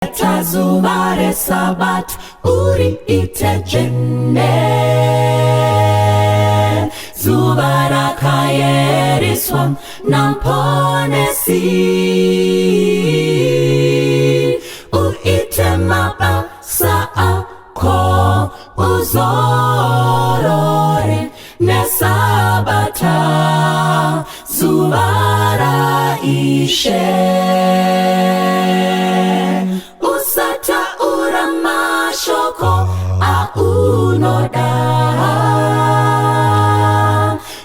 Chengeta zuva reSabata uriite dzvene, zuva rakayeriswa naMponesi. Uite mabasa ako uzorore neSabata, zuva raIshe. Usataura mashoko aunoda,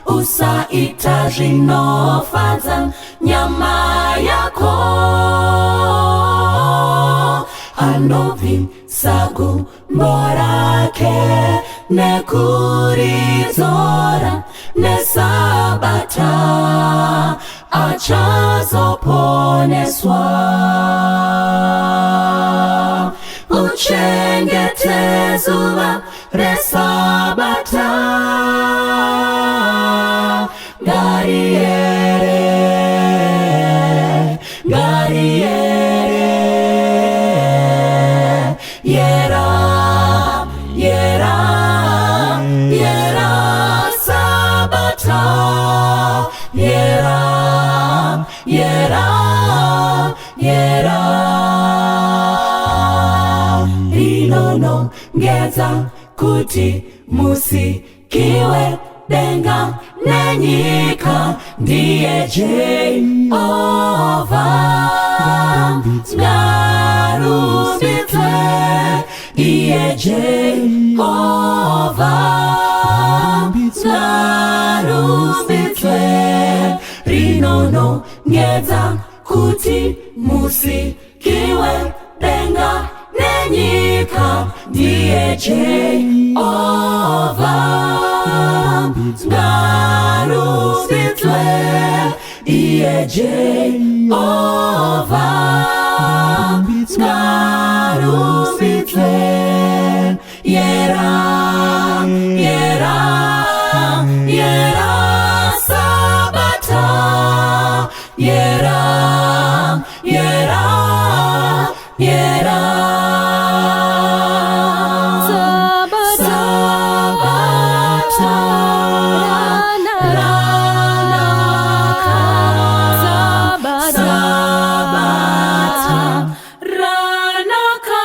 usaita zvinofadza nyama yako. Anobvisa gumbo rake nekuridzora neSabata achazoponeswa. Uchengete zuva reSabata, ngariere, ngariere, yera, yera, yera Sabata, yera, yera, yera. Rinonongedza kuti musikiwe denga nenyika ndiye Jehovha. Ngarumbidzwe iye Jehovha, ngarumbidzwe. Rinonongedza kuti musikiwe denga nenyika ndiye Jehovha. Ngarumbidzwe iye Jehovha, ngarumbidzwe. Yera, yera, yera Sabata, yera, yera, yera Sabata. Sabata ranaka. Sabata. Sabata ranaka.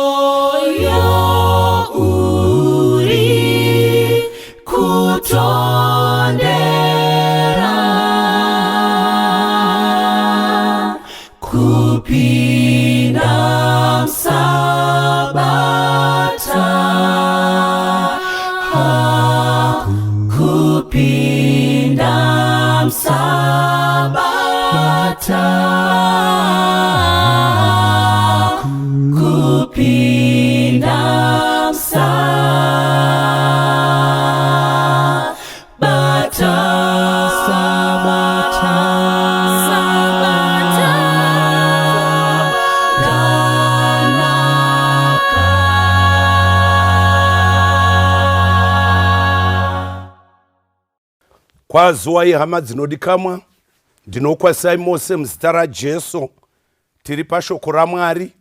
Moyo uri kutondera kupinda Sabata, kupinda Sabata, kupinda Sabata. Sabata. Sabata. Ranaka. Kwaziwai hama dzinodikamwa, ndinokwazisai mose muzita raJesu. Tiri pashoko raMwari.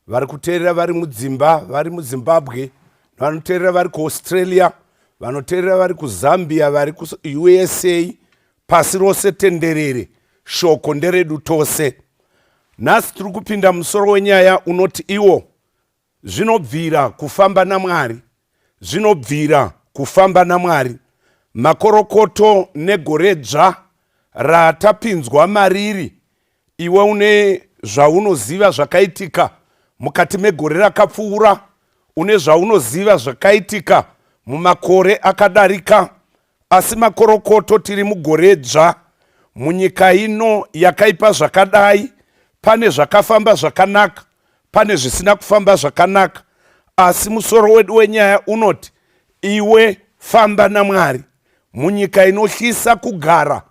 Vari kuteerera vari mudzimba, vari muZimbabwe, vanoteerera vari kuAustralia, vanoteerera vari kuZambia, vari kuUSA, pasi rose tenderere, shoko nderedu tose. Nhasi tiri kupinda musoro wenyaya unoti iwo zvinobvira kufamba naMwari. Zvinobvira kufamba naMwari. Makorokoto negoredzva ratapinzwa mariri. Iwe une zvaunoziva zvakaitika mukati megore rakapfuura, une zvaunoziva zvakaitika mumakore akadarika, asi makorokoto tiri mugoredzva. Munyika ino yakaipa zvakadai, pane zvakafamba zvakanaka, pane zvisina kufamba zvakanaka, asi musoro wedu wenyaya unoti iwe famba naMwari. Munyika inotyisa kugara,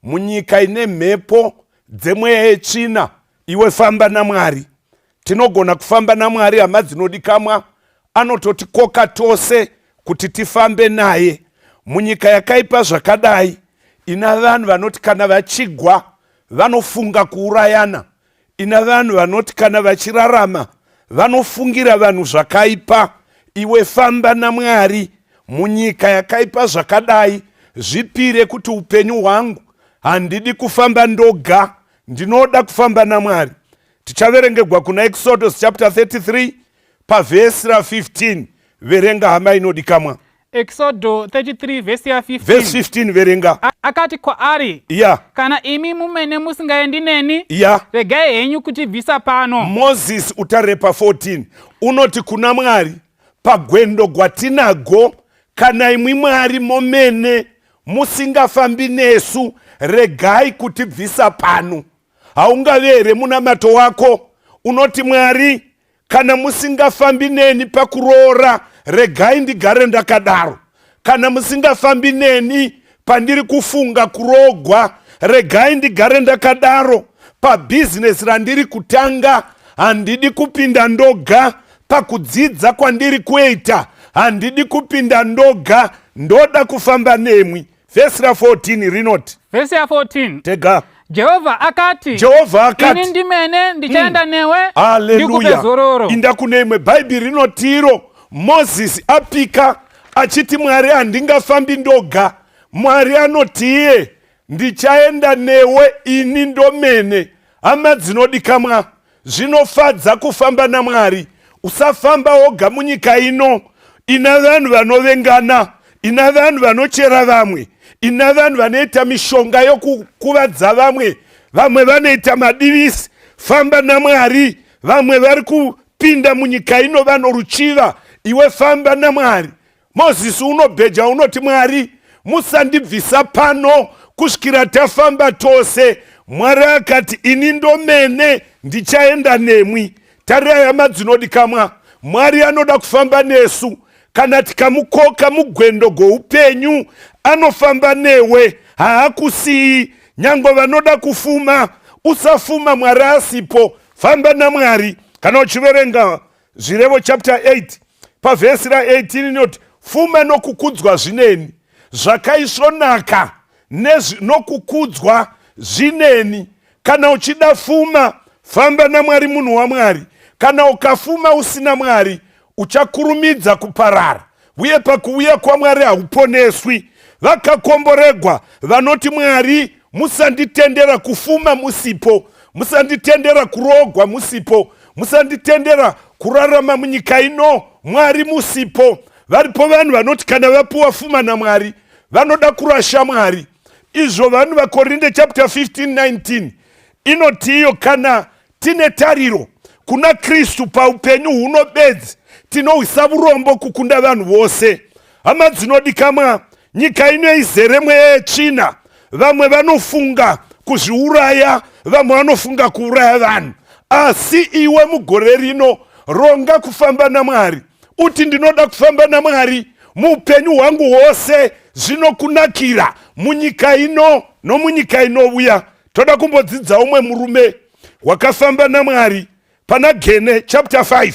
munyika ine mhepo dzemweya yetsvina, iwe famba naMwari. Tinogona kufamba naMwari, hama dzinodikamwa, Anototikoka tose kuti tifambe naye munyika yakaipa zvakadai, ina vanhu vanoti kana vachigwa vanofunga kuurayana, ina vanhu vanoti kana vachirarama vanofungira vanhu zvakaipa. Iwe famba naMwari munyika yakaipa zvakadai, zvipire kuti upenyu hwangu handidi kufamba ndoga, ndinoda kufamba naMwari. Tichaverengegwa kuna Exodus chapter 33 pavhesi ra15. Verenga, hama inodikamwa. Exodo 33 vhesi ya 15. Vhesi 15, verenga. Akati kwaari, Kana imi mumene musingaendi neni, regai henyu kutibvisa pano. Mozisi utarire pa 14 unoti kuna Mwari, pagwendo gwatinago, kana imwi Mwari momene musingafambi nesu, regai kutibvisa pano. Haungave here munamato wako unoti, Mwari, kana musingafambi neni pakuroora, regai ndigare ndakadaro. Kana musingafambi neni pandiri kufunga kuroogwa, regai ndigare ndakadaro. Pabhizinesi randiri kutanga, handidi kupinda ndoga. Pakudzidza kwandiri kuita, handidi kupinda ndoga, ndoda kufamba nemwi. Vhesi ra14 rinoti, Vhesi ya14, tega. Jehovha akati, Jehovha akati, ini ndimene ndichaenda newe, ndikupe Haleluya. zororo. Inda kune imwe Bhaibheri rinotiro Mozisi apika achiti, Mwari, handingafambi ndoga. Mwari anoti iye, ndichaenda newe ini ndomene. Hama dzinodikamwa, zvinofadza kufamba naMwari. Usafamba woga munyika ino ina vanhu vanovengana, ina vanhu vanochera vamwe, ina vanhu vanoita mishonga yokukuvadza vamwe, vamwe vanoita madivisi. Famba naMwari. Vamwe vari kupinda munyika ino vanoruchiva, iwe famba naMwari. Mozisi unobheja unoti, Mwari, musandibvisa pano kusvikira tafamba tose. Mwari akati, ini ndomene ndichaenda nemwi. Tarirai, hama dzinodikamwa, Mwari anoda kufamba nesu. Kana tikamukoka mugwendo gwoupenyu, anofamba newe, haakusiyi. Nyangwe vanoda kufuma, usafuma Mwari asipo. Famba naMwari. Kana uchiverenga Zvirevo chapter 8 pavhesi ra18 inoti, fuma nokukudzwa zvineni, zvakaisvonaka nokukudzwa zvineni. Kana uchida fuma, famba naMwari, munhu waMwari. Kana ukafuma usina Mwari, uchakurumidza kuparara, uye pakuuya kwaMwari hauponeswi. Vakakomboregwa vanoti, Mwari, musanditendera kufuma musipo, musanditendera kuroogwa musipo, musanditendera kurarama munyika ino Mwari musipo. Varipo vanhu vanoti kana vapuwa fuma naMwari vanoda kurasha Mwari. Izvo vanhu vaKorinde chapter 15 19 inoti iyo, kana tine tariro kuna Kristu paupenyu huno bedzi, tinohwisa vurombo kukunda vanhu vose. Hama dzinodikamwa, nyika ino izere mweya yetsvina. Vamwe vanofunga kuzviuraya, vamwe vanofunga kuuraya vanhu. Asi iwe mugore rino ronga kufamba naMwari, uti ndinoda kufamba naMwari muupenyu hwangu hwose, zvinokunakira munyika ino nomunyika inouya. Toda kumbodzidza umwe murume wakafamba naMwari pana Gene chapter 5,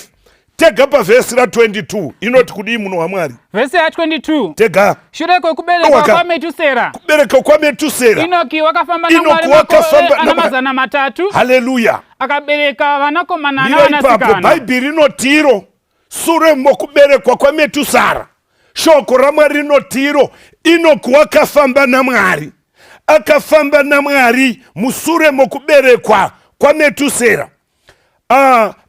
tega pavhesi ra22 inoti kudii, munhu waMwari? Vhesi ya22. Tega. Shure kwekuberekwa kwaMetusera, Kubereka kwaMetusera, Inoki wakafamba Enoki naMwari wakafamba makore ana naMwari. 300, Haleluya. akabereka vanakomana Mira ipapo. navanasikana. Bhaibheri rinotiro sure mokuberekwa kwaMetusara, shoko raMwari rinotiro Inoki wakafamba naMwari. Akafamba naMwari musure mokuberekwa kwaMetusera.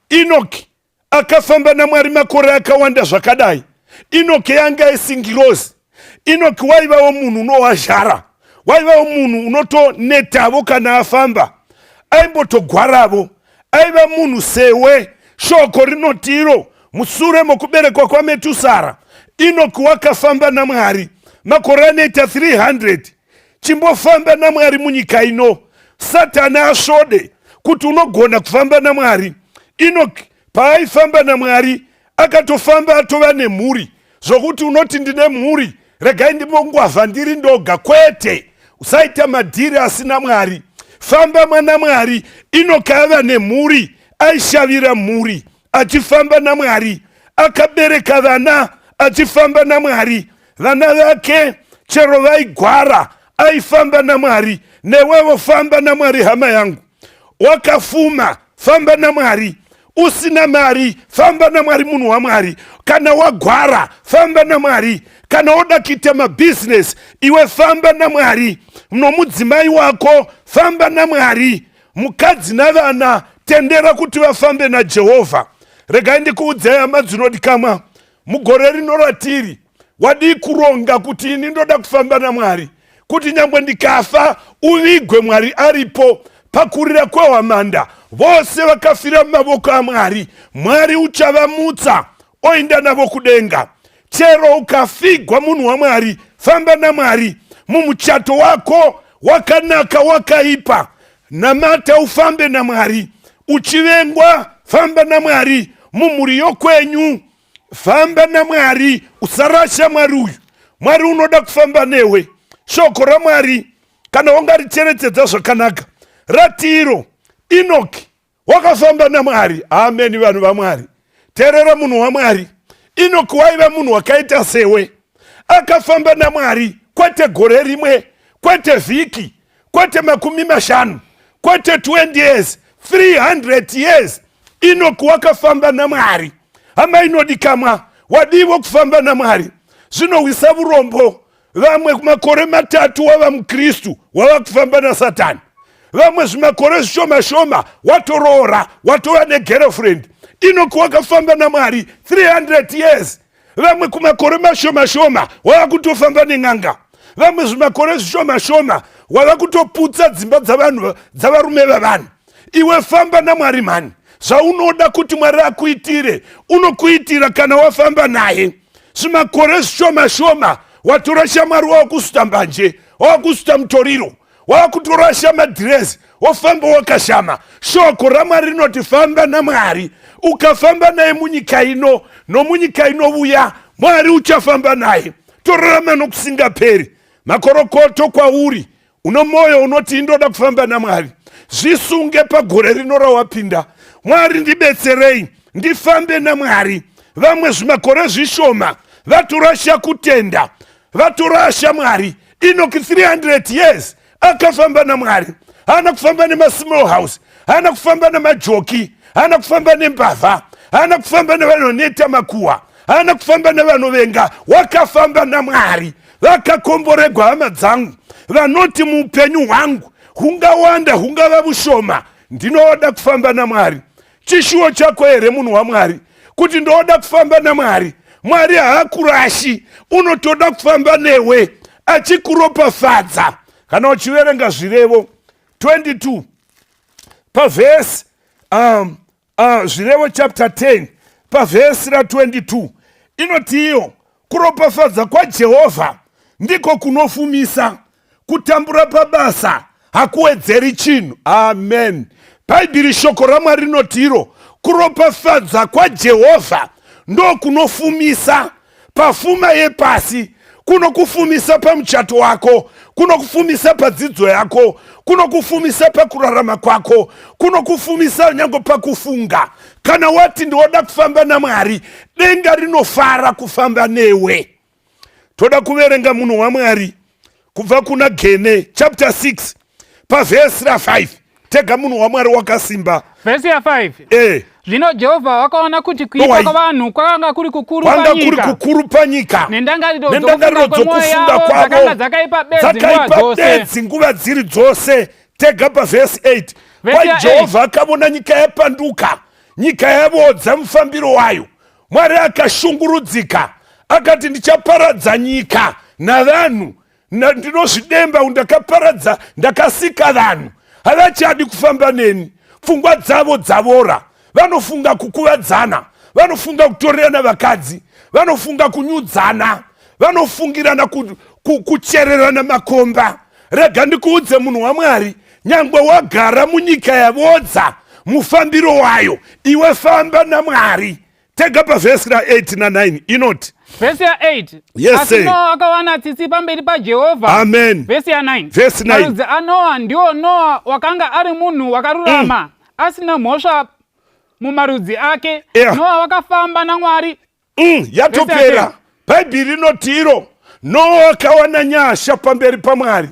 Inoki akafamba naMwari makore akawanda zvakadai. Inoki yanga isingirozi. Inoki waivawo munhu unowazhara, waivawo munhu unotonetavo kana afamba, aimbotogwaravo, aiva munhu sewe. Shoko rinotiro musure mokuberekwa kwaMetusara, Inoki wakafamba naMwari makore anoita 300. Chimbofamba naMwari munyika ino, Satani asvode kuti unogona kufamba naMwari. Inoki paaifamba naMwari, akatofamba atova nemhuri, zvokuti unoti ndine mhuri, regai ndimbongwavha ndiri ndoga. Kwete, usaita madhiri asina Mwari. Famba mwana Mwari. Inoki ava nemhuri, aishavira mhuri achifamba naMwari. Akabereka vana achifamba naMwari. Vana vake chero vaigwara aifamba naMwari. Newewo famba naMwari hama yangu. Wakafuma famba naMwari. Usina mari famba naMwari munhu waMwari. Kana wagwara famba naMwari. Kana woda kuita mabhizinesi iwe famba naMwari. Nomudzimai wako famba naMwari. Mukadzi navana tendera kuti vafambe naJehovha. Regai ndikuudzei hama dzinodikamwa, mugore rino ratiri wadii kuronga kuti ini ndoda kufamba naMwari, kuti nyangwe ndikafa uvigwe Mwari aripo. Pakurira kwehwamanda vose vakafira mumavoko aMwari, Mwari uchavamutsa oinda navo kudenga. Chero ukafigwa munhu waMwari, famba naMwari. Mumuchato wako wakanaka wakaipa, namata ufambe naMwari. Uchivengwa, famba naMwari. Mumhuri yokwenyu, famba naMwari. Usarasha Mwari uyu. Mwari unoda kufamba newe. Shoko raMwari kana wangaricherechedza zvakanaka ratiro Enoki wakafamba naMwari. Ameni vanhu vaMwari, teerera munhu waMwari. Enoki waiva munhu wakaita sewe, akafamba naMwari kwete gore rimwe, kwete vhiki, kwete 50, kwete 20 years, 300 years. Enoki wakafamba naMwari. Hama inodikamwa, wadivo kufamba naMwari. Zvinowisa vurombo. Vamwe makore 3 wava muKristu, wava kufamba naSatani. Vamwe zvimakore zvishoma shoma watoroora, watova negirlfriend. Enoki wakafamba naMwari 300 years. Vamwe kumakore mashoma shoma wava kutofamba nen'anga. Vamwe zvimakore zvishoma shoma wava kutoputsa dzimba dzavanhu, dzavarume vavanhu. Iwe famba naMwari mhani. Zvaunoda kuti Mwari akuitire unokuitira kana wafamba naye. Zvimakore zvishoma shoma watorasha Mwari, wakusuta mbanje, wakusuta mutoriro, wakutorasha madhirezi, wofamba wakashama. Shoko raMwari rinoti famba naMwari. Ukafamba naye munyika ino nomunyika inovuya, Mwari uchafamba naye. Torarama nokusingaperi. Makorokoto kwauri uno moyo unoti indoda kufamba naMwari. Zvisunge pagore rino rawapinda. Mwari ndibetserei ndifambe naMwari. Vamwe zvimakore zvishoma vatorasha kutenda, vatorasha Mwari. Enoki 300 years akafamba naMwari. Haana kufamba nemasmall house, haana kufamba nemajoki, haana kufamba nembavha, haana kufamba nevanoneta makuhwa, haana kufamba nevanovenga. Wakafamba naMwari. Vakakomboregwa hama dzangu vanoti muupenyu hwangu hungawanda hungava vushoma, ndinoda kufamba naMwari. Chishuwo chako here munhu waMwari kuti ndoda kufamba naMwari? Mwari haakurashi, unotoda kufamba newe achikuropafadza. Kana uchiverenga Zvirevo 22 pavhesi Zvirevo chapter 10 pavhesi ra 22 inoti iyo kuropafadza kwaJehovha ndiko kunofumisa, kutambura pabasa hakuwedzeri chinhu. Amen. Bhaibheri shoko raMwari rinoti iro kuropafadza kwaJehovha ndokunofumisa pafuma yepasi, kunokufumisa pamuchato wako, kunokufumisa padzidzo yako, kunokufumisa pakurarama kwako, kunokufumisa nyange pakufunga. Kana wati ndinoda kufamba naMwari, denga rinofara kufamba newe. Toda kuverenga munhu waMwari kubva kuna Gene chapter 6 pavhesi ra 5. Tega munhu waMwari wakasimba. Vhesi ya 5. Zvino Jehovha wakaona kuti kuipa kwavanhu kwakanga kuri kukuru panyika, kuri kukuru panyika, nendangariro dzokufunga kwavo dzakaipa bedzi nguva dziri dzose. Tega pavhesi 8. Kwai Jehovha akavona nyika yapanduka, nyika yavodza mufambiro wayo. Mwari akashungurudzika akati ndichaparadza nyika navanhu. Ndinozvidemba ndakaparadza, ndakasika vanhu havachadi kufamba neni. Pfungwa dzavo dzavora, vanofunga kukuvadzana, vanofunga kutorerana vakadzi, vanofunga kunyudzana, vanofungirana kuchererana makomba. Rega ndikuudze munhu waMwari, nyangwe wagara munyika yavodza mufambiro wayo, iwe famba naMwari. Tega pavhesi ra 8 na 9 inoti vhesi ya 8. Yes, asi Noa akawana tsitsi pamberi paJehovha. Amen. Vhesi ya 9. Vhesi 9. Marudzi aNoa ndiwo Noa wakanga ari munhu wakarurama, asina mhosva mumarudzi ake. Noa wakafamba naMwari. Yatopera. Bhaibheri rinoti iro Noa akawana nyasha pamberi paMwari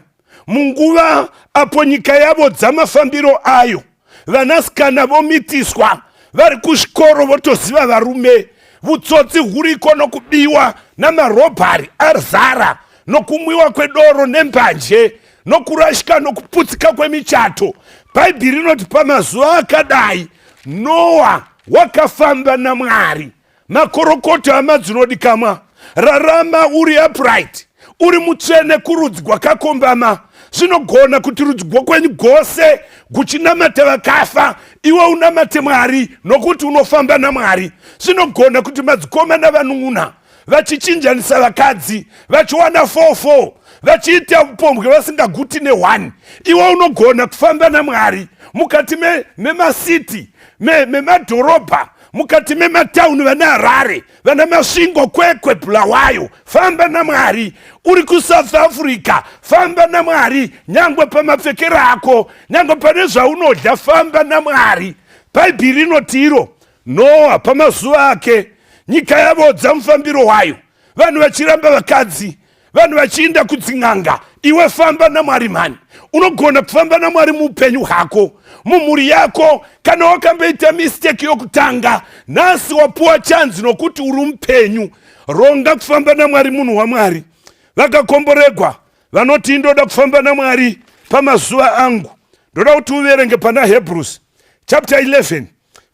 munguva apo nyika yavo dzamafambiro ayo, vanasikana vomitiswa vari kuzvikoro votoziva varume, vutsotsi huriko nokubiwa namarobhari azara, nokumwiwa kwedoro nembanje, nokurashika nokuputsika kwemichato. Bhaibheri rinoti pamazuva akadai Noa wakafamba naMwari. Makorokoto hama dzinodikamwa, rarama uri upright, uri mutsvene kurudzi gwakakombama. Zvinogona kuti rudzi gwokwenyu gwose guchinamata vakafa, iwe unamate Mwari nokuti unofamba naMwari. Zvinogona kuti madzikoma navanun'una vachichinjanisa vakadzi, vachiwana 44, vachiita upombwe vasingaguti ne1, iwe unogona kufamba naMwari mukati memasiti, memadhorobha, mukati mematauni, vana Harare, vana Masvingo, Kwekwe, Bulawayo. Famba naMwari. Uri kuSouth Africa, famba naMwari. Nyangwe pamapfekero ako, nyangwe pane zvaunodya, famba naMwari. Bhaibheri rinoti iro Noa pamazuva ake nyika yavodza mufambiro wayo, vanhu vachiramba vakadzi, vanhu vachiinda kudzin'anga. Iwe famba naMwari mhani. Unogona kufamba naMwari muupenyu hwako, mumhuri yako. Kana wakamboita mistake yokutanga, nhasi wapuwa chanzi nokuti uri mupenyu. Ronga kufamba naMwari, munhu waMwari. Vakakomboregwa vanoti indoda kufamba naMwari pamazuva angu. Ndoda kuti uverenge pana Hebrews chapter 11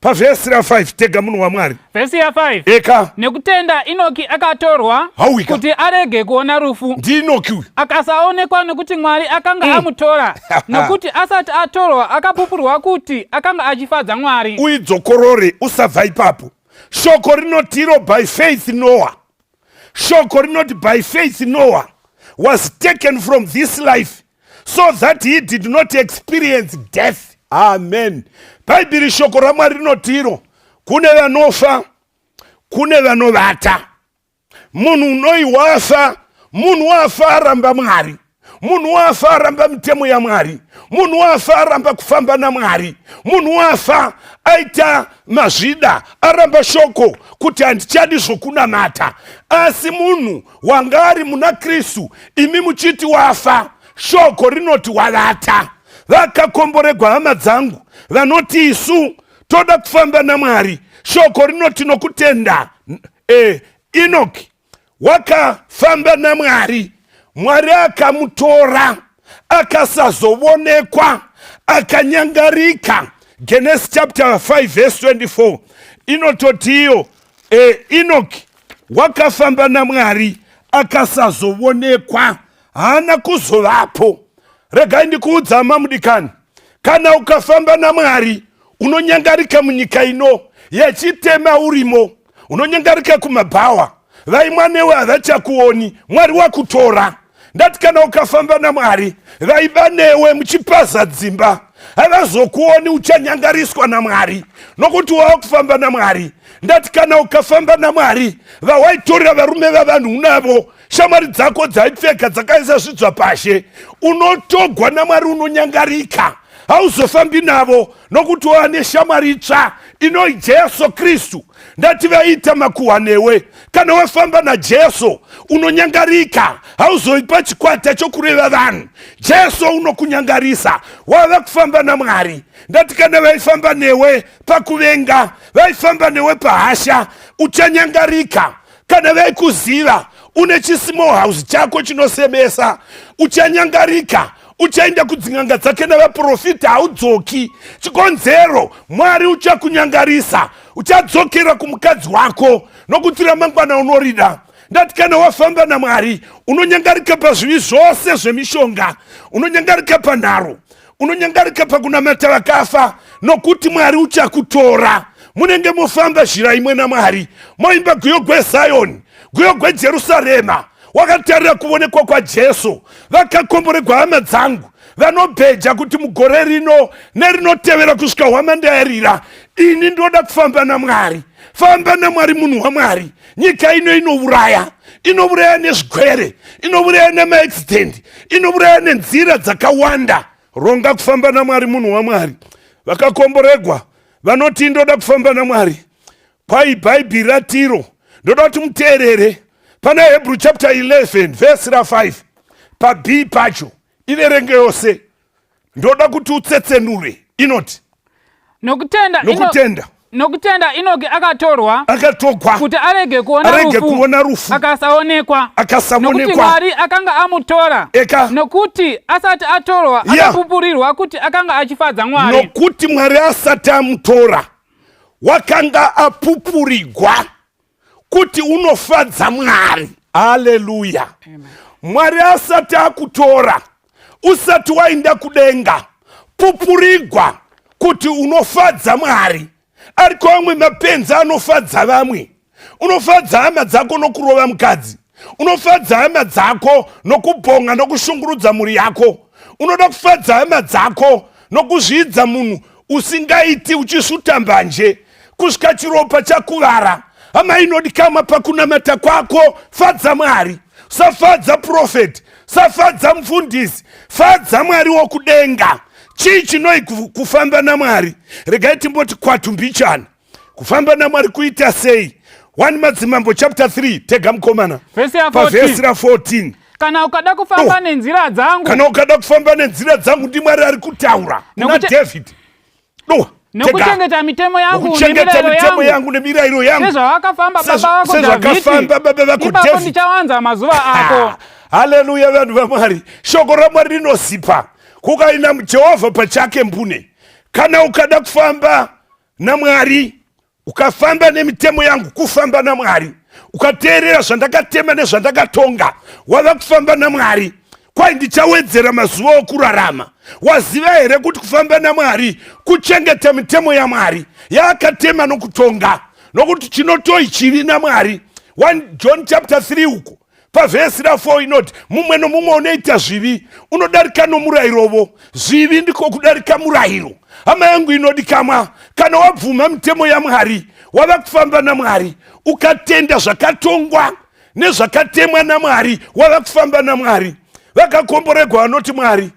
pavhesi ra5 tega, munhu waMwari. Vhesi ya5. Eka. Nekutenda Inoki akatorwa Hauika. kuti arege kuona rufu. NdiInoki uyu. Akasaonekwa nokuti Mwari akanga amutora, nokuti asati atorwa akapupurwa kuti akanga achifadza Mwari. Uidzokorore, usabva ipapo. Shoko rinotiro by faith Noah, shoko rinoti by faith Noah was taken from this life so that he did not experience death. Amen. Bhaibheri, shoko raMwari rinotiro kune vanofa, kune vanovata. Munhu unoi wafa, munhu wafa aramba Mwari, munhu wafa aramba mitemo yaMwari, munhu wafa aramba kufamba naMwari, munhu wafa aita mazvida, aramba shoko kuti handichadi zvokunamata. Asi munhu wanga ari muna Kristu, imi muchiti wafa, shoko rinoti wavata. Vakakomboregwa hama dzangu vanoti isu toda kufamba naMwari. Shoko rinoti nokutenda Enoki wakafamba naMwari, Mwari akamutora, akasazovonekwa, akanyangarika. Genesis chapter 5 verse 24 inototiyo Enoki wakafamba naMwari, akasazovonekwa, haana kuzovapo. Regai ndikuudza, hama mudikani, kana ukafamba naMwari unonyangarika munyika ino yechitema urimo. Unonyangarika kumabhawa, vaimwa newe havachakuoni, Mwari wakutora. Ndati kana ukafamba naMwari, vaiba newe muchipaza dzimba havazokuoni, uchanyangariswa naMwari nokuti wava kufamba naMwari. Ndati kana ukafamba naMwari, vawaitorera varume vavanhu unavo, shamwari dzako dzaipfeka dzakaisa zvidzva pashe, unotogwa naMwari, unonyangarika, hauzofambi navo nokuti wava neshamwari itsva inoi Jesu Kristu. Ndati vaita makuhwa newe, kana wafamba naJesu unonyangarika, hauzoipa chikwata chokureva vanhu. Jesu unokunyangarisa, wava kufamba naMwari. Ndati kana vaifamba newe pakuvenga, vaifamba newe pahasha, uchanyangarika. Kana vaikuziva une chismall house chako chinosemesa, uchanyangarika, uchaenda kudzin'anga dzake navaprofita, haudzoki. Chikonzero, Mwari uchakunyangarisa, uchadzokera kumukadzi wako nokuti ramangwana unorida. Ndati kana wafamba naMwari unonyangarika pazvivi zvose zvemishonga, unonyangarika panharo, unonyangarika pakunamata vakafa, nokuti Mwari uchakutora. Munenge mofamba zhira imwe naMwari, moimba gwiyo gweZioni, gwiyo gweJerusarema, wakatarira kuvonekwa kwaJesu. Vakakomboregwa hama dzangu vanobheja kuti mugore rino nerinotevera kusvika hwamandayarira, ini ndoda kufamba naMwari. Famba naMwari, munhu waMwari. Nyika ino inouraya, inouraya nezvigwere, inouraya nemaaccident, inouraya nenzira dzakawanda. Ronga kufamba naMwari, munhu waMwari. Vakakomboregwa vanoti ndoda kufamba naMwari. Kwai Bhaibheri ratiro Ndoda kuti muteerere pana Hebrew chapter 11 vhesi ra5 pab pacho, iverenge yose. Ndoda kuti utsetsenure. Inoti nokutenda nokutenda Nokutenda Inoki akatorwa, akatogwa, kuti arege kuona arege rufu, kuona rufu, akasaonekwa, nokuti akasaonekwa. Mwari akanga amutora. Eka. Nokuti asati atorwa, akapupurirwa kuti akanga achifadza Mwari. Nokuti Mwari asati amutora, wakanga apupurigwa kuti unofadza Mwari. Haleluya! Mwari asati akutora, usati wainda kudenga, pupurigwa kuti unofadza Mwari. Ariko amwe mapenzi anofadza vamwe. Unofadza hama dzako nokurova mukadzi, unofadza hama dzako nokubhonga nokushungurudza mhuri yako, unoda kufadza hama dzako nokuzviidza munhu usingaiti, uchisvuta mbanje kusvika chiropa chakuvara. Hama inodikamwa, pakunamata kwako fadza Mwari. Safadza profeti, safadza mufundisi, fadza Mwari wokudenga. Chii chinoi kufamba naMwari? Regai timboti kwatumbichana. Kufamba naMwari kuita sei? 1 Madzimambo chapter 3, tega mukomana, Vhesi ya 14. Pavhesi ra14. Kana ukada kufamba nenzira dzangu, Kana ukada kufamba nenzira dzangu, ndiMwari ari kutaura kuna David. Dowa, tega. Nokuchengeta mitemo yangu Nokuchengeta nemirayiro mitemo yangu, yangu nemirayiro yangu, sezvawakafamba baba vako sezvakafamba Dhavhidhi, baba vako ipapo David. ndichawanza mazuva ako. Haleluya, vanhu vaMwari. Shoko raMwari rinozipa kukaina Jehovha pachake mbune. Kana ukada kufamba naMwari, ukafamba nemitemo yangu, kufamba naMwari, ukateerera zvandakatema nezvandakatonga, wava kufamba naMwari. Kwai ndichawedzera mazuva okurarama. Waziva here kuti kufamba naMwari kuchengeta mitemo yaMwari yaakatema nokutonga? Nokuti chinotoi chivi naMwari. 1 John chapter 3 uko pavhesi ra4 inoti, mumwe nomumwe unoita zvivi unodarika nomurayirovo. Zvivi ndiko kudarika murayiro. Hama yangu inodikamwa, kana wabvuma mitemo yaMwari, wava kufamba naMwari. Ukatenda zvakatongwa nezvakatemwa naMwari, wava kufamba naMwari. Vakakomboregwa vanoti, Mwari,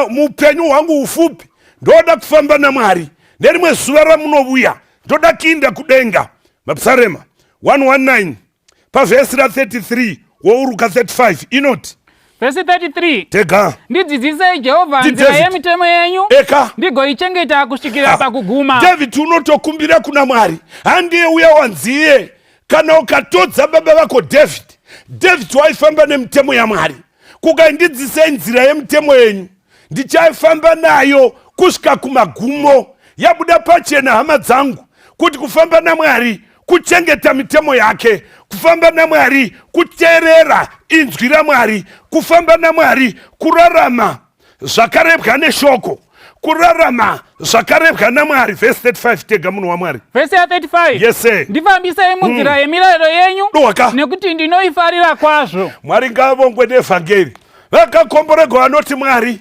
muupenyu hwangu ufupi ndoda kufamba naMwari. Nerimwe zuva ramunovuya, ndoda kuinda kudenga. Mapsarema 119 pavhesi ra33 wouruka 35 inoti, Vhesi 33. Tega. Ndidzidzisei, Jehovha, Ndi nzira David. yemitemo yenyu, ndigoichengeta kusvikira pakuguma. David unotokumbira kuna Mwari. Handiye uya wanziye, kana ukatodza baba vako David? David waifamba nemitemo yaMwari. Kukaindidzisei nzira yemitemo yenyu, ndichaifamba nayo kusvika kumagumo. Yabuda pachena, hama dzangu, kuti kufamba naMwari kuchengeta mitemo yake, kufamba naMwari kuteerera inzwi raMwari, kufamba naMwari kurarama zvakarebwa neshoko, kurarama zvakarebwa naMwari. Vhesi 35, tega, munhu waMwari. Vhesi ya35. Yes, sir. Ndifambisei munzira yemirayiro yenyu, Doka. nekuti ndinoifarira kwazvo. Mwari ngaavongwe nevhangeri. Vakakomboregwa vanoti, Mwari,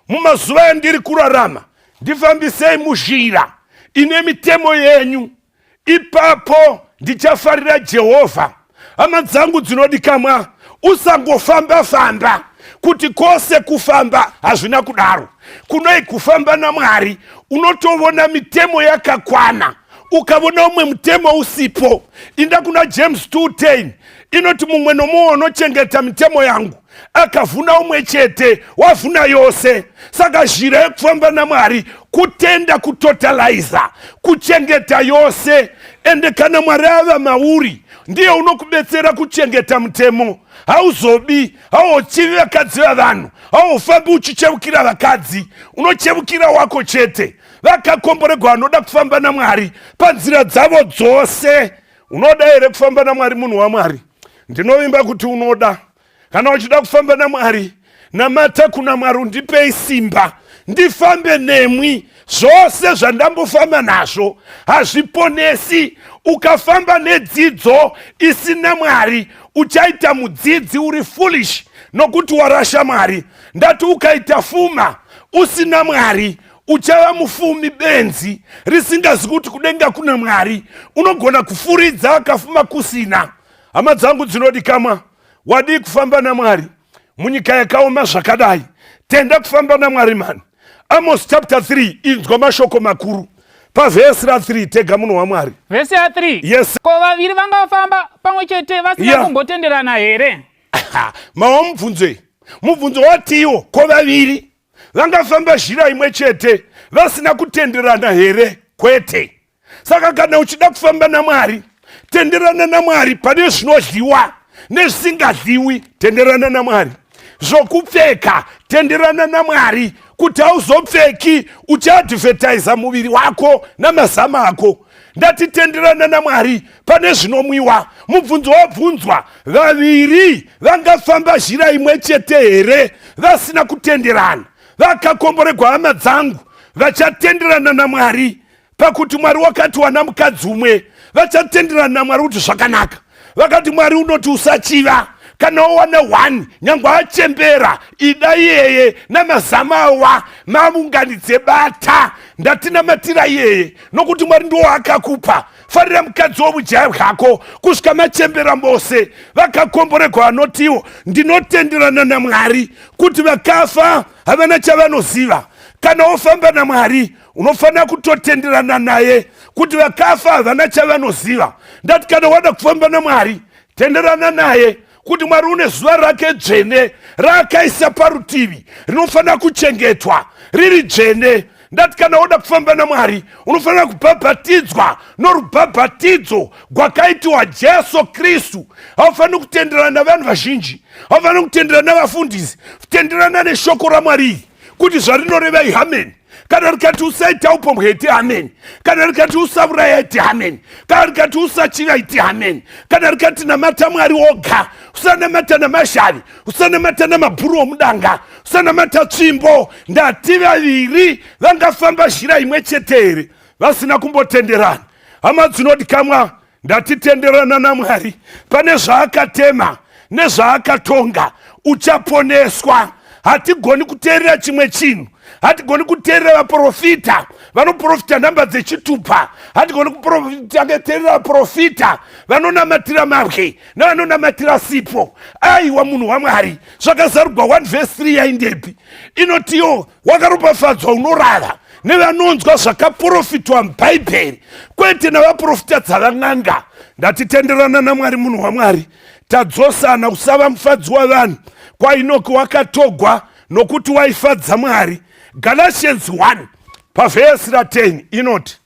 mumazuva andiri kurarama ndifambisei muzhira ine mitemo yenyu, ipapo ndichafarira Jehovha. Hama dzangu dzinodikamwa, usangofamba-famba kuti kwose kufamba. Hazvina kudaro. Kunoi kufamba naMwari, unotovona mitemo yakakwana. Ukavona umwe mutemo usipo, inda kuna James 2:10, inoti, mumwe nomumwe unochengeta mitemo yangu akavhuna umwe chete, wavhuna yose. Saka zhira yekufamba naMwari kutenda, kutotalaiza, kuchengeta yose. Ende kana Mwari ava mauri, ndiye unokubetsera kuchengeta mutemo. Hauzobi, hauchivi vakadzi vavanhu, haufambi uchicheukira vakadzi, unocheukira wako chete. Vakakomboregwa vanoda kufamba naMwari panzira dzavo dzose. Unoda here kufamba naMwari, munhu waMwari? Ndinovimba kuti unoda. Kana uchida kufamba naMwari, namata kuna Mwari, undipei simba ndifambe nemwi. Zvose zvandambofamba nazvo hazviponesi. Ukafamba nedzidzo isina Mwari, uchaita mudzidzi uri foolish, nokuti warasha Mwari. Ndati ukaita fuma usina Mwari, uchava mufumi benzi risingazi kuti kudenga kuna Mwari. Unogona kufuridza akafuma kusina. Hama dzangu dzinodikamwa, wadii kufamba naMwari munyika yakaoma zvakadai? Tenda kufamba naMwari mani. Amos chapter 3, inzwa mashoko makuru. Pavhesi ra3, tega munhu waMwari. Vhesi ya3. Yes. Ko vaviri vangafamba pamwe chete vasina kumbotenderana here? Mawa mubvunzoi? Mubvunzo watiwo, ko vaviri vangafamba zhira imwe chete vasina kutenderana here? Kwete. Saka kana uchida kufamba naMwari, tenderana naMwari pane zvinodyiwa nezvisingadyiwi. Tenderana naMwari zvokupfeka, tenderana naMwari kuti hauzopfeki uchiadhivhetaisa muviri wako namazama ako. Ndati tenderana naMwari pane zvinomwiwa. Mubvunzo wabvunzwa, vaviri vangafamba zhira imwe chete here vasina kutenderana? Vakakomboregwa hama dzangu vachatenderana naMwari pakuti Mwari wakati wana mukadzi umwe. Vachatenderana naMwari kuti zvakanaka. Vakati Mwari unoti usachiva, kana wawana one nyangwe achembera, ida iyeye namazama awa maunganidze bata. Ndatinamatira iyeye nokuti Mwari ndiwo akakupa. Farira mukadzi wobujaya hwako kusvika machembera mose. Vakakomboregwa vanotiwo ndinotenderana naMwari kuti vakafa havana chavanoziva. Kana wofamba naMwari unofanira kutotenderana naye kuti vakafa havana chavanoziva. Ndati kana wada kufamba naMwari, tenderana naye kuti Mwari une zuva rake dzvene raakaisa parutivi rinofanira kuchengetwa riri dzvene. Ndati kana woda kufamba naMwari unofanira kubhabhatidzwa norubhabhatidzo gwakaitiwa Jesu Kristu. Haufaniri kutenderana navanhu vazhinji, haufaniri kutenderana navafundisi, tenderana neshoko raMwari iri kuti zvarinoreva ihameni. Kana rikati usaita upombwe, iti ameni. Kana rikati usauraya, iti ameni. Kana rikati usachiva, iti ameni. Kana rikati namata Mwari woga, usanamata namashavi, usanamata namabhuru omudanga, usanamata tsvimbo. Ndati vaviri vangafamba zhira imwe chete here vasina kumbotenderana? Hama dzinodikamwa, ndatitenderana naMwari pane zvaakatema nezvaakatonga, uchaponeswa. Hatigoni kuteerera chimwe chinhu, hatigoni kuteerera vaprofita vanoprofita nhamba dzechitupa, hatigoni kuteerera vaprofita vanonamatira mabwe nevanonamatira sipo. Aiwa, munhu waMwari, zvakazarugwa 1 vhesi 3 yaindepi? Inotiyo wakaropafadzwa unorava nevanonzwa zvakaprofitwa muBhaibheri, kwete navaprofita dzavan'anga. Ndatitenderana naMwari, munhu waMwari. Tadzosana kusava mufadzi wavanhu kwaInoki, wakatogwa nokuti waifadza Mwari. Galatians 1 pavhesi ra10 inoti,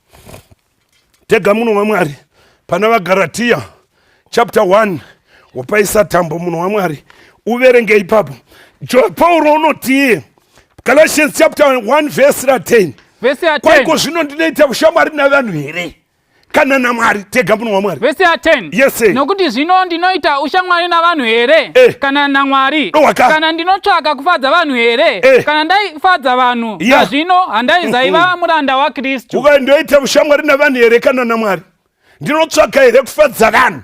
tega munhu waMwari, pana vaGaratiya chapter 1 wapaisa tambo, munhu waMwari, uverenge ipapo. Pauro unotiye Galatians chapter 1 verse ra10, Vhesi ya 10. Kwaiko zvino ndinoita ushamwari navanhu here kana naMwari? Tega munhu waMwari. Vhesi ya 10. Yes, sir. Nokuti zvino ndinoita ushamwari navanhu here kana naMwari? Dowaka. Kana ndinotsvaka kufadza vanhu here? Kana ndaifadza vanhu, nazvino handaizaiva muranda waKristu. Uka ndinoita ushamwari navanhu here kana naMwari? Ndinotsvaka here kufadza vanhu?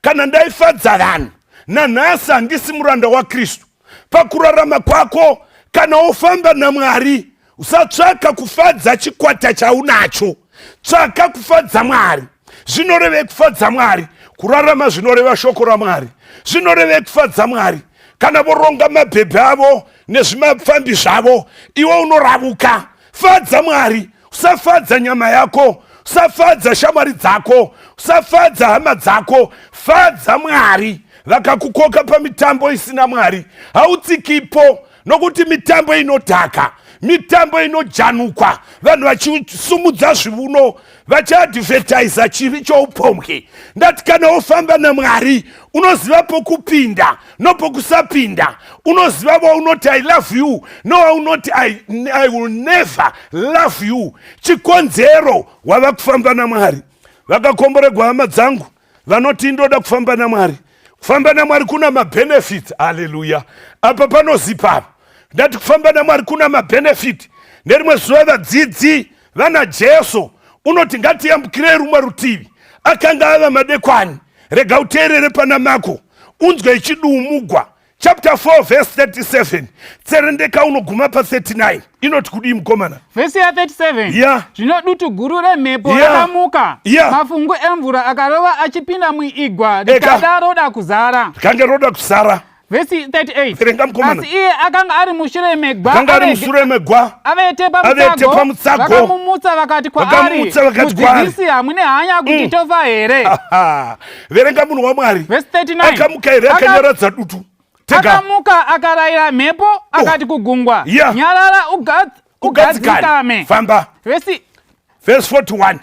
Kana ndaifadza vanhu, nanhasi handisi muranda waKristu. Pakurarama kwako, kana wofamba naMwari, usatsvaka kufadza chikwata chaunacho, tsvaka kufadza Mwari. Zvinoreve kufadza Mwari kurarama zvinoreva shoko raMwari. Zvinoreve kufadza Mwari kana voronga mabhebhe avo nezvimapfambi zvavo, iwe unoravuka. Fadza Mwari, usafadza nyama yako, usafadza shamwari dzako, usafadza hama dzako, fadza Mwari. Vakakukoka pamitambo isina Mwari, hautsikipo, nokuti mitambo inodhaka, mitambo inojanukwa, vanhu vachisumudza zvivuno, vachiadhivhetaisa chivi choupombwe. Ndati kana wofamba naMwari unoziva pokupinda nopokusapinda, unoziva waunoti I love you nowaunoti I will never love you. Chikonzero wava kufamba naMwari. Vakakomboregwa hama dzangu vanoti ndoda kufamba naMwari. Kufamba naMwari kuna mabenefits. Haleluya. Apa panozipa apa. Ndati kufamba naMwari kuna mabenefit. Nerimwe zuva vadzidzi vana Jesu unoti ngatiyambukirei rumwe rutivi. Akanga ava madekwani. Rega uteerere pana Mako unzwe ichidumugwa chapter 4 verse 37, tserendeka unoguma pa39. Inoti kudii, mukomana? Vhesi ya 37. Zvino dutu guru remhepo rakamuka, mafungu emvura akarova achipinda muigwa, rikada roda kuzara. Rikange roda kuzara. Vhesi 38. Verenga mukomana. Asi iye akanga ari mushure megwa. Akanga ari mushure megwa. Avete Avete pamutsago. pamutsago. Vakamumutsa vakati kwaari. Vakamumutsa vakati kwaari. Mudzidzisi hamune hanya kuti tofa here? Aha. Verenga munhu waMwari. Vhesi 39. Akamuka here akanyaradza dutu? Tega. Akamuka akarayira mhepo akati kugungwa. Yeah. Nyarara Ugadzikane. ugadzikame. Famba. Vhesi Verse 41.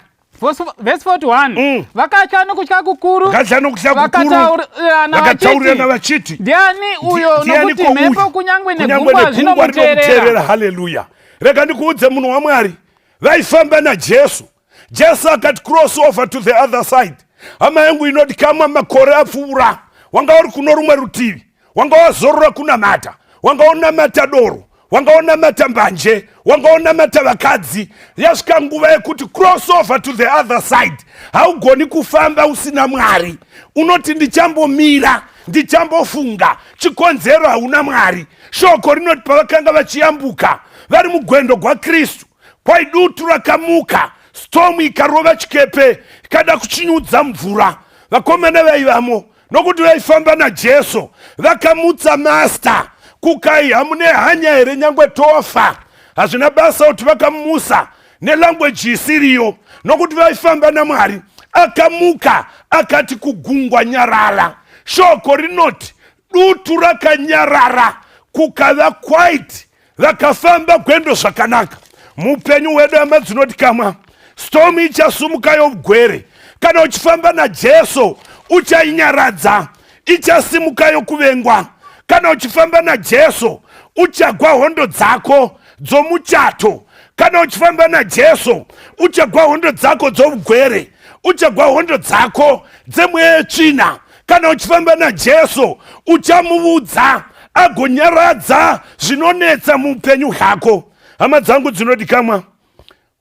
Vhesi 41. Vakatya nokutya kukuru. Vakatya nokutya kukuru. Vakataurirana Vakataurirana vachiti. vachiti. Ndiani uyo Ndiani nokuti ko uyu? mhepo kunyangwe Kunyangwe negungwa negungwa zvinomuteerera. rinomuteerera. Haleluya. Rega ndikuudze munhu waMwari. Vaifamba naJesu. Jesu akati cross over to the other side. Hama yangu inodikamwa makore apfuura. Wanga uri kuno rumwe rutivi. Wanga wazorora kunamata. Wanga unamata doro. Wanga unamata mbanje. Wanga unamata vakadzi. Yasvika nguva yekuti cross over to the other side. Haugoni kufamba usina Mwari. Unoti ndichambomira, ndichambofunga. Chikonzero hauna Mwari. Shoko rinoti pavakanga vachiyambuka vari mugwendo gwaKristu, kwai dutu rakamuka, storm ikarova chikepe, ikada kuchinyudza mvura. Vakomana vaivamo nokuti vaifamba naJesu vakamutsa master. Kukai hamune hanya here nyangwe tofa? Hazvina basa kuti vakamusa nelanguage isiriyo, nokuti vaifamba naMwari. Akamuka akati kugungwa nyarara. Shoko rinoti dutu rakanyarara kukava quiet, vakafamba gwendo zvakanaka. Muupenyu hwedu, hama dzinodikamwa, storm ichasumuka yogwere. Kana uchifamba naJesu uchainyaradza. Ichasimuka yokuvengwa. Kana uchifamba naJesu uchagwa hondo dzako dzomuchato. Kana uchifamba naJesu uchagwa hondo dzako dzobugwere, uchagwa hondo dzako dzemweya yetsvina. Kana uchifamba naJesu uchamuvudza agonyaradza zvinonetsa muupenyu hwako. Hama dzangu dzinodikamwa,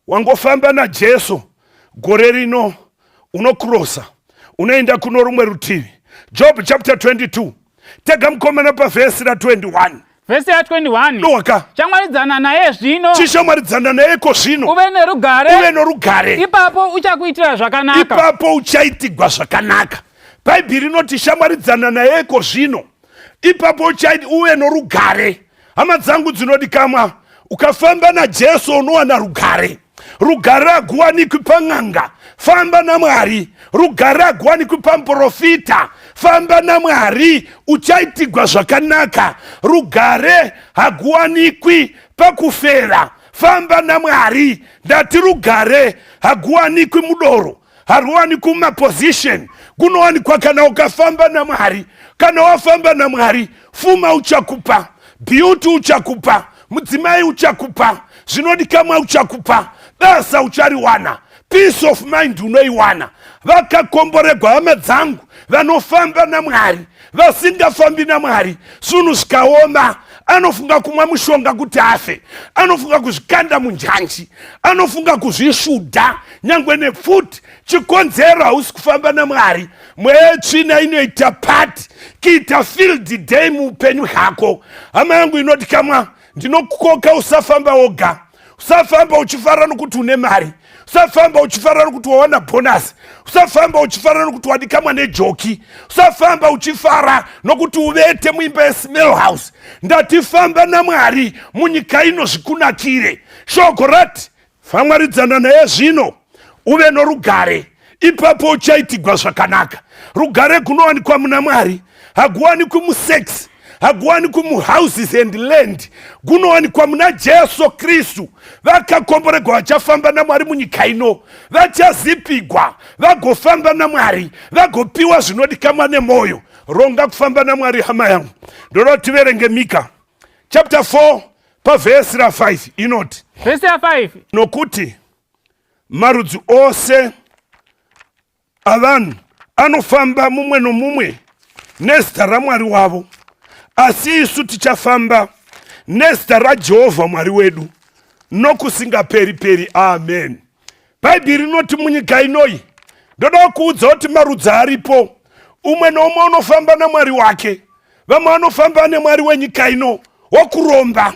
wangofamba naJesu gore rino, unokrosa unoenda kuno rumwe rutivi. Job chapter 22, tega mukomana pavhesi ra21. Vhesi ya21. Doka. Shamwaridzana naye zvino. Chishamwaridzana nayeko zvino. Uve nerugare. Uve norugare. Ipapo uchakuitira zvakanaka. Ipapo uchaitigwa zvakanaka. Bhaibheri rinoti shamwaridzana nayeko zvino, ipapo uve norugare. Hama dzangu dzinodikamwa, ukafamba naJesu unowana rugare. Rugare haguwanikwi pan'anga, famba naMwari. Rugare haguwanikwi pamuprofita, famba namwari uchaitigwa zvakanaka. Rugare haguwanikwi pakufera, famba namwari. Ndati rugare haguwanikwi mudoro, haruwanikwi mumaposition, kunowanikwa kana ukafamba namwari. Kana wafamba namwari, fuma uchakupa, beauty uchakupa, mudzimai uchakupa, zvinodikamwa uchakupa, basa uchariwana, peace of mind unoiwana. Vakakomboregwa hama dzangu vanofamba namwari. Vasingafambi namwari, zvinhu zvikaoma anofunga kumwa mushonga kuti afe, anofunga kuzvikanda munjanji, anofunga kuzvishudha nyangwe nepfuti. Chikonzero hausi kufamba namwari. Mweya yetsvina inoita party, kuita field day muupenyu hwako. Hama yangu inodikamwa, ndinokukoka usafamba woga. Usafamba uchifara nokuti une mari. Usafamba uchifara nokuti wawana bonus. Usafamba uchifara nokuti wadikamwa nejoki. Usafamba uchifara nokuti uvete muimba yesmell house. Ndati famba namwari munyika ino zvikunakire. Shoko rati famwaridzana naye zvino uve norugare, ipapo uchaitigwa zvakanaka. Rugare gunowanikwa muna Mwari, haguwanikwi musex, haguwanikwi muhouses and land, gunowanikwa muna Jesu Kristu. Vakakomboregwa vachafamba namwari munyika ino, vachazipigwa vagofamba namwari, vagopiwa zvinodikamwa nemwoyo. Ronga kufamba namwari, hama yangu. Ndoda tiverenge Mika chapter 4 pavhesi ra5, inoti Vhesi ya5. Nokuti marudzi ose avanhu anofamba mumwe nomumwe nezita ramwari wavo, asi isu tichafamba nezita raJehovha Mwari wedu nokusingaperi-peri. Amen. Bhaibheri rinoti munyika inoyi, ndoda kuudza kuti marudzi aripo, umwe noumwe unofamba namwari wake. Vamwe vanofamba nemwari wenyika ino wokuromba,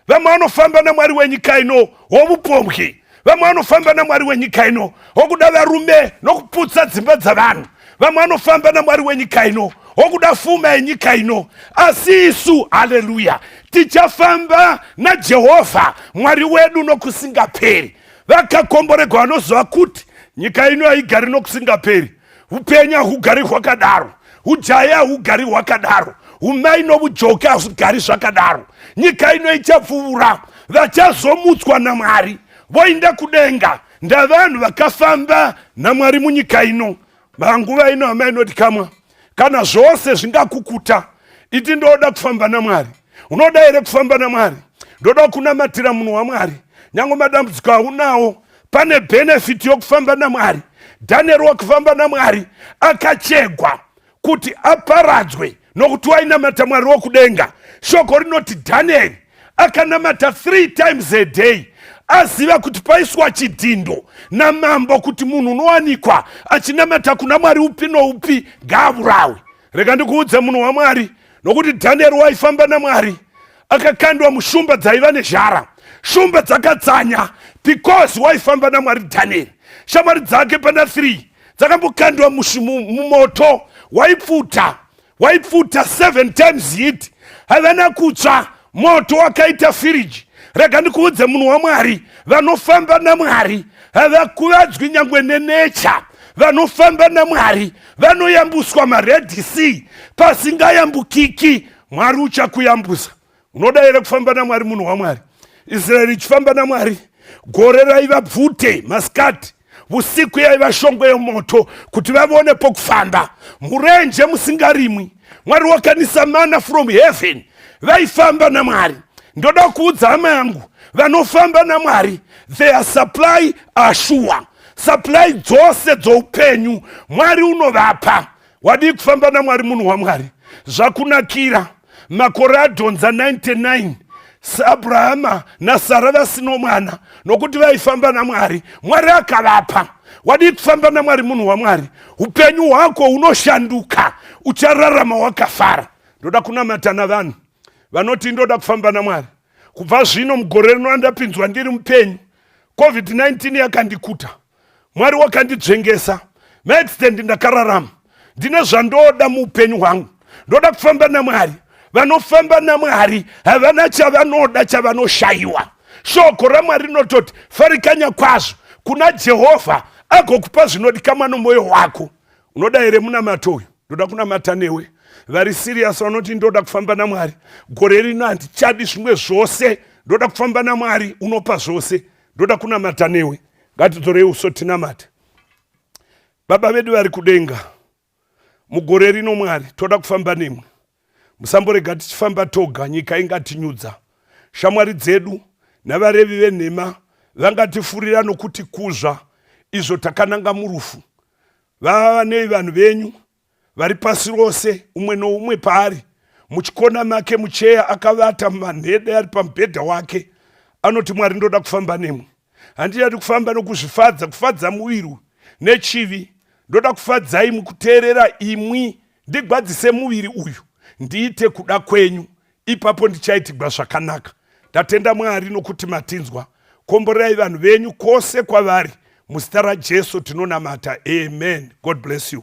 vamwe vanofamba namwari wenyika ino wovupombwe, vamwe vanofamba namwari wenyika ino wokuda varume nokuputsa dzimba dzavanhu, vamwe vanofamba namwari wenyika ino. wokuda fuma yenyika ino. Asi isu, haleluya, tichafamba naJehovha Mwari wedu nokusingaperi. Vakakomboregwa vanoziva kuti nyika ino haigari nokusingaperi. Upenyu hahugari hwakadaro, ujaya hahugari hwakadaro, umai novujoki hazvigari zvakadaro. Nyika ino ichapfuura, vachazomutswa naMwari voinda kudenga. Ndavanhu vakafamba naMwari munyika ino. Panguva ino, hama inodikamwa, kana zvose zvingakukuta, iti ndoda kufamba naMwari. Unoda here kufamba naMwari? Ndoda kunamatira munhu waMwari. Nyange madambudziko aunawo, pane benefit yokufamba naMwari. Daniel wakufamba naMwari akachegwa kuti aparadzwe nokuti wainamata Mwari wokudenga. Shoko rinoti Daniel akanamata 3 times a day, aziva kuti paiswa chidhindo namambo kuti munhu unowanikwa achinamata kuna Mwari upi noupi ngaavurawe. Rega ndikuudze munhu waMwari, nokuti Daniel waifamba naMwari, akakandwa mushumba dzaiva nezhara. Shumba dzakatsanya because waifamba naMwari Daniel. Shamwari dzake pana 3 dzakambokandwa mumoto waipfuta, waipfuta 7 times heat, havana kutsva. Moto wakaita firiji. Rega ndikuudze munhu waMwari, vanofamba naMwari havakuvadzwi nyangwe nenecha. Vanofamba naMwari vanoyambuswa maRed Sea pasingayambukiki. Mwari uchakuyambusa. Unoda here kufamba naMwari, munhu waMwari? Israeri ichifamba naMwari, gore raiva bvute masikati, usiku yaiva shongwe yomoto kuti vavone pokufamba. Murenje musingarimwi, Mwari wakanisa mana from heaven. Vaifamba naMwari. Ndoda kuudza hama yangu, vanofamba naMwari, their supply are sure. Supply dzose dzoupenyu Mwari unovapa. Wadii kufamba naMwari, munhu waMwari? Zvakunakira makore adhonza 99 saAbrahama naSara vasino mwana, nokuti vaifamba naMwari, Mwari akavapa. Wadii kufamba naMwari, munhu waMwari? Upenyu hwako hunoshanduka, uchararama wakafara. Ndoda kunamata navanhu vanoti ndoda kufamba naMwari kubva zvino mugore rino andapinzwa ndiri mupenyu. COVID-19 yakandikuta, Mwari wakandidzvengesa maaccident, ndakararama. Ndine zvandoda muupenyu hwangu, ndoda kufamba naMwari. Vanofamba naMwari havana chavanoda chavanoshayiwa. Shoko raMwari rinototi farikanya kwazvo kuna Jehovha, agokupa zvinodikamwa nomwoyo wako. Unoda here munamato uyu? Ndoda kunamata newe. Vari serious vanoti ndoda kufamba naMwari gore rino, handichadi zvimwe zvose, ndoda kufamba naMwari unopa zvose. Ndoda kunamata newe. Ngatidzorei uso tinamate. Baba vedu vari kudenga, mugore rino Mwari, toda kufamba nemwi. Musamborega tichifamba toga, nyika ingatinyudza. Shamwari dzedu navarevi venhema vangatifurira nokutikuzva izvo takananga murufu. Vava nei vanhu venyu vari pasi rose, umwe noumwe paari muchikona make mucheya, akavata mumanhede ari pamubhedha wake, anoti, Mwari, ndoda kufamba nemwi. Handichadi kufamba nokuzvifadza, kufadza muviri nechivi. Ndoda kufadzai mukuteerera imwi, ndigwadzise muviri uyu, ndiite kuda kwenyu, ipapo ndichaitigwa zvakanaka. Ndatenda Mwari nokuti matinzwa. Komborerai vanhu venyu kwose kwavari. Muzita raJesu tinonamata, amen. God bless you.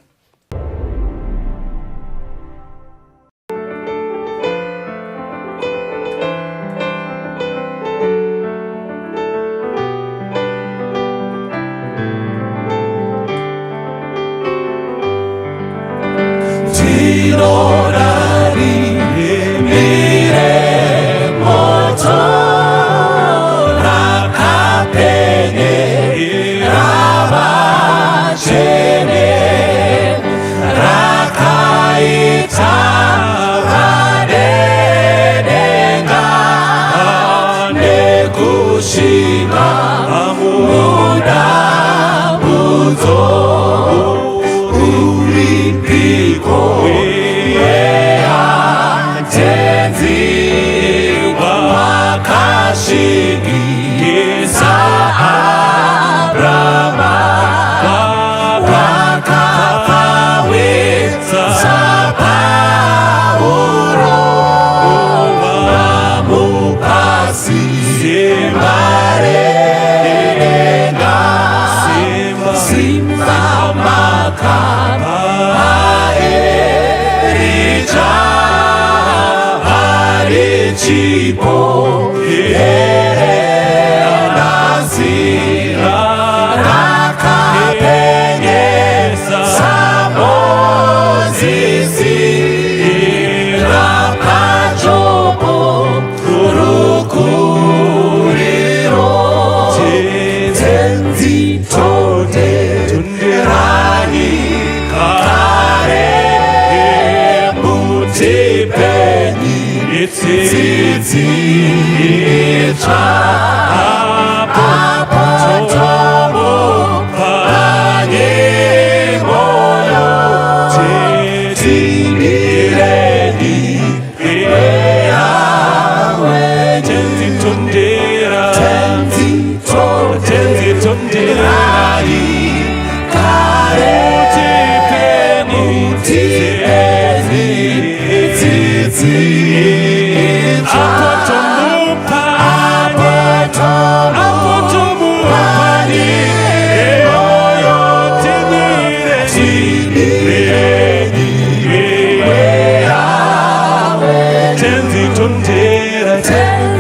Simba. Chipo here rakapenyesa Mozisi rapaJobo rukuriro. Tenzi tonderai kare mutipenyi tsitsi itsva apo tomupanye moyo tidireni mweya. Tenzi tondera, Tenzi tonderai kare mutipenyi tsitsi itsva apo tomupanye moyo tidireni mweya. Tenzi tondera, Tenzi.